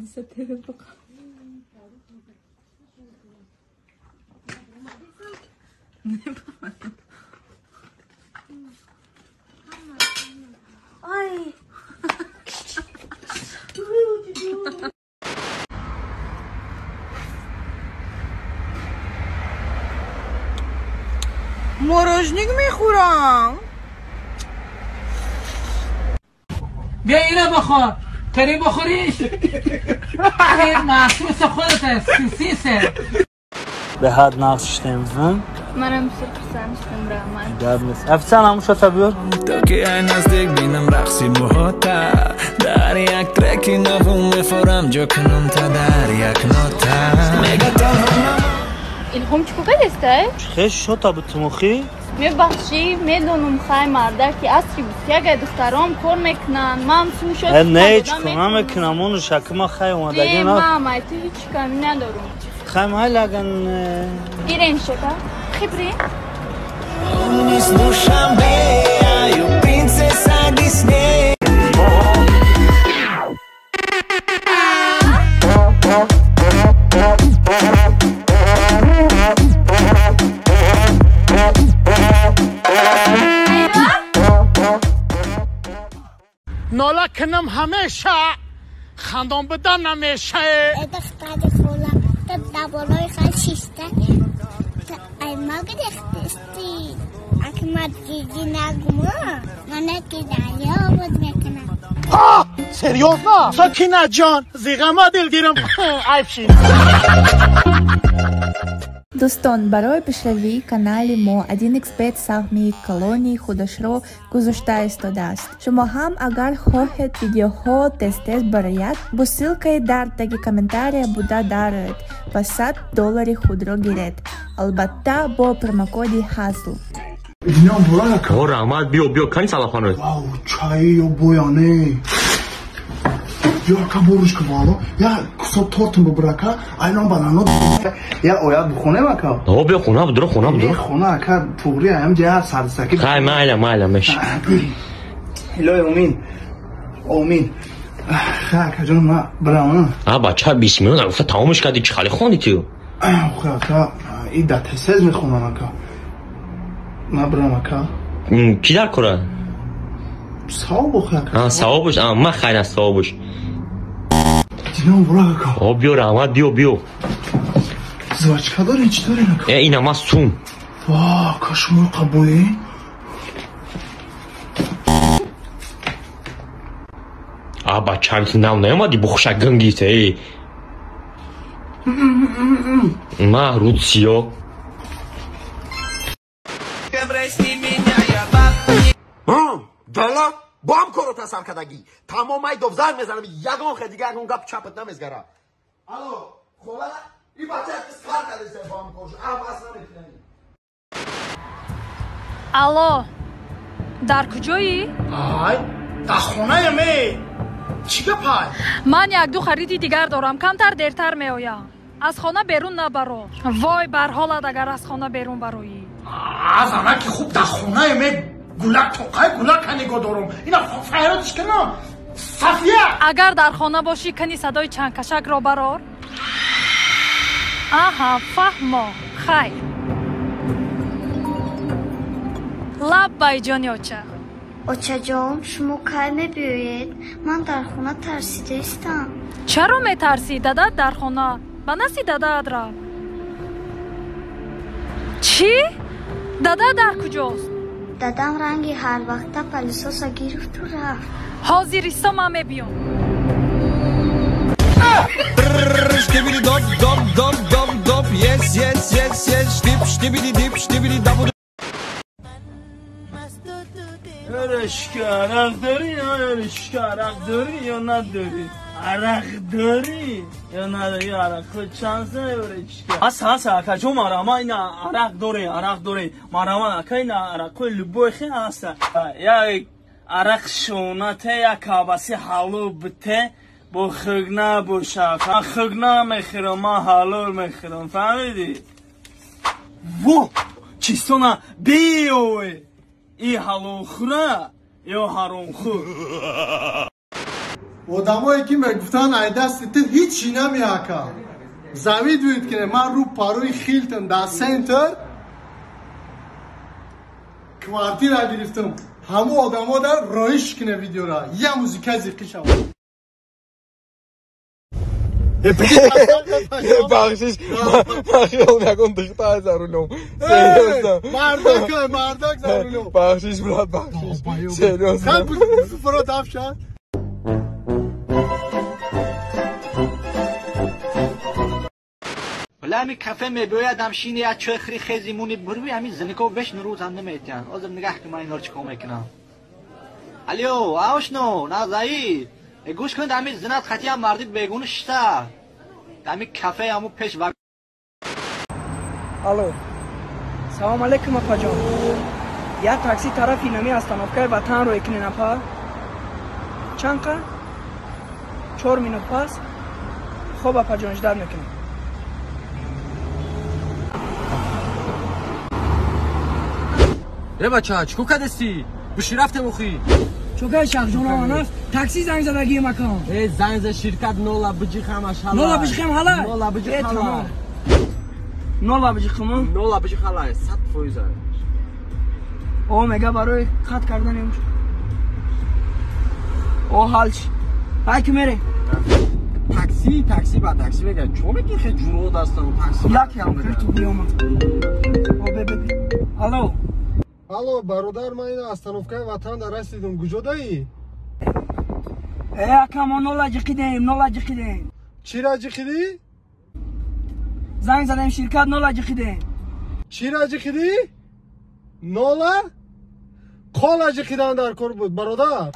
Аниса ТВ пока. Ай. Морожник мехӯрам. بیا اینو بخور، تری بخوریش. این مخصوص خودت است، سیسیسه. به حد نقص شدیم. منم بسیار خرسند شدم رحمت. گرم نیست. افسان همون شد بیار. تو که ای نزدیک بینم رقصی موهاتا در یک ترکی نوم میفورم جو کنم تا در یک نوتا میگه تنها. الهام چیکار کردی؟ خیلی شد تا بتمخی. мебахшӣ, медонам, хай марда ки асри 21 духтаром кор мекунанд, ман сум шод. Не, ҳеҷ кор намекунам, ону шакма хай омадагӣ на. Мамай, ту ҳеҷ ками надорум. Хай майлаган. Гирем шока хибри. ناله کنم همیشه خندان بدن نمیشه. ای دختر خولا تا بالای خال شیشته ای ما گرفتستی اکمد گیجی نگمو منه که دریا بود میکنم. ها سریوزنا سکینه جان زیغما دل گیرم عیب. Дӯстон, барои пешравии канали мо 1xBet саҳми колонии худашро гузошта истодааст. Шумо ҳам агар хоҳед видеоҳо тез-тез барояд, бо ссылкаи дар таги комментария буда дароед ва $100 худро гиред. Албатта бо промокоди ҳазл. О, раҳмат, биё, биё, кани салафанро. Вау, чай ё бояне. Я ака борушка вало, я кусок тортум бубрака, айнон банано, я ояд бухонем ака. О, биё хона будро, хона будро. Хона ака, туғри аям ҷа сарсаки. Хай, майла, майла, меш. Илоҳи омин. Омин. Хай ака ҷон, ма барам. А бача 20 миллион гуфта тамомиш кардӣ, чӣ хали хондӣ ту? Охе ака, и да тез мехонам ака. Ма барам ака. Ки дар кора? Савоб охе ака. А, савобуш, а, ма хайр аз савобуш. Динам бурак ака. О, биё раҳмат, биё, биё. Звачка дорин, чӣ дорин ака? Э, ина ма сум. Ва, ака шумо қабоӣ? А, бача, нав наомадӣ, бухша гангита, эй. Ма рӯд сиё. Дала, бо ҳам корро тасар кардагӣ. Тамом ай дов занг мезанам, ягон хе дига ягон гап чапат намезгара. Алло, хола, и бача сар кардеса бо ҳам корш, ам бас намекунани. Алло, дар куҷоӣ? Ай, дар хонаям э. Чӣ гапай? Ман як-ду хариди дигар дорам, камтар дертар меоям. Аз хона берун набаро. Вой бар ҳолат агар аз хона берун бароӣ. Аз анаки хуб дар хонаям э. Гулак тоқай гулак нигоҳ дорум. Ина файродиш кунам. Сафия! Агар дар хона бошӣ, кани садои чангкашакро барор. Аҳа, фаҳмо. Хайр. Лаббай ҷони оча. Очаҷон, шумо кай мебиёед? Ман дар хона тарсидаистам. Чаро метарсӣ? Дадат дар хона. Ба назди дадаат рав. Чӣ? Дада дар куҷост? Дадам ранги ҳар вақта палисоса гирифту рафт. Ҳозир исто, ман мебиём. Штибиди доп доп доп доп доп yes yes yes yes штип штибиди дип штибиди дабу. Эрешка, арақ дорӣ ё эрешка, арақ дорӣ ё надорӣ? Арақ дорӣ ё надорӣ? Арақ худ чанд са эрешка? Ҳаст, ҳаст, ака ҷон, марама ина арақ дорӣ, арақ дорӣ. Марама ака ина арақҳои любой хе ҳаст. Як арақ шонате, як кабаси ҳалол бите, бо хуг набоша. Ман хуг намехӯрам, ман ҳалол мехӯрам, фаҳмидӣ? Во, чистона биёе. И ҳалолхӯра ё ҳаромхӯр? Одамое ки мегуфтанд ай дасти ту ҳичи намеака. Завидует кине ман рӯ парои Хилтон дар центр квартира гирифтам. Ҳамо одамо дар роиш кине видеора. Я музика зиқӣ шавад. Бахшиш, ман хиёл мекунам духтар за рулем. Серьёзно. Мардак, мардак за рулем. Бахшиш, брат, бахшиш. Серьёзно. Фурод афшан. Вале ҳами кафе мебиёяд, ҳамшини як чой хӯри хези муни бурви, ҳами зинико беш нурӯз ҳам наметиҳанд. Ҳозир нигаҳ ки ман инҳоро чӣ кор мекунам. Алё, аошно, назаи. Гӯш кунед, ҳами зинат хати ҳам марди бегуна шишта. Ҳами кафе ҳаму пеш ва Алло. Салом алейкум, апаҷон. Як такси тарафи нами остановкаи Ватан рӯй кунен, апа. Чанд қа? 4 минут пас. Хоб, апаҷон, ждать мекунем. Э бача, чӣ кор кардасти? Буши рафтем охи. Чокай шахҷон анаст, такси занг задагии макон. Э занг за ширкат нола биҷи хамаш ҳала. Нола биҷи хам ҳала? Нола биҷи хала. Нола биҷи хама? Нола биҷи хала, 100%. О мега барои хат кардани он. О ҳалч. Ай ки мере. Такси, такси ба такси мега. Чо меги хе ҷуро дастан такси. Як ям кирту биёма. О бе бе. Алло. Алло, бародар, ман ина остановкаи Ватан дар расидам. Куҷо даӣ? Э, ака, мо нола ҷиқидем, нола ҷиқидем. Чира ҷиқидӣ? Занг задем ширкат, нола ҷиқидем. Чира ҷиқидӣ? Нола? Кола ҷиқидан дар кор буд, бародар.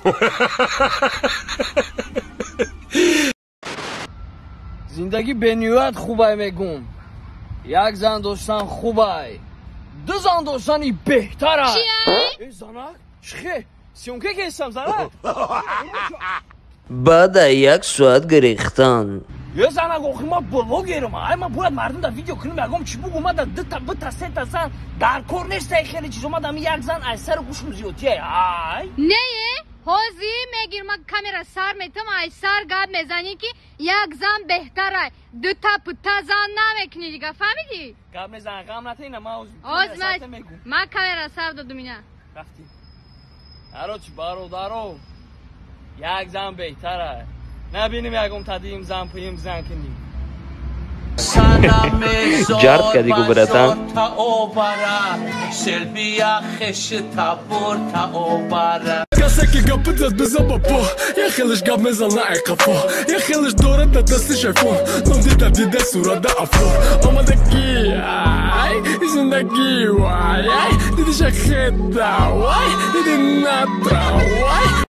Зиндагӣ бениҳоят хубай мегум. Як зан доштан хубай. Ду зан доштани беҳтар аст. Чия? Э, занак, чихе? Съёмка кестам, занак. Баъд аз як соат гирехтан. Е, занак, охи ман блогерам. Ай, ман бояд мардум дар видео кунам, ягон чӣ бугум, ман дар дута, бита, сета зан дар кор нест, ай хеле чизо, ман дар як зан ай сару гӯшум зиёдтия. Ай. Не, ҳозир мегир, ман камера сар метам, ай сар гап мезанӣ ки як зан беҳтар ай. Дута пута зан намекунӣ дига, фаҳмидӣ? Гап мезан, ғам натина, ман ҳозир ман камера сар додум ина. Рафтӣ. Короче, бародаро, як зан беҳтар ай. Набинем ягон тадим зан пуим зан кунем. Ҷард кардӣ гу, братан. Касе ки гапи зад бизан ба по, я хелеш гап мезана ай қафо, я хелеш дорад дар дастиш айфон, ном дида дида сурада афор. Омадаги ай зиндагӣ вай ай дидиша хеда вай диди натра вай.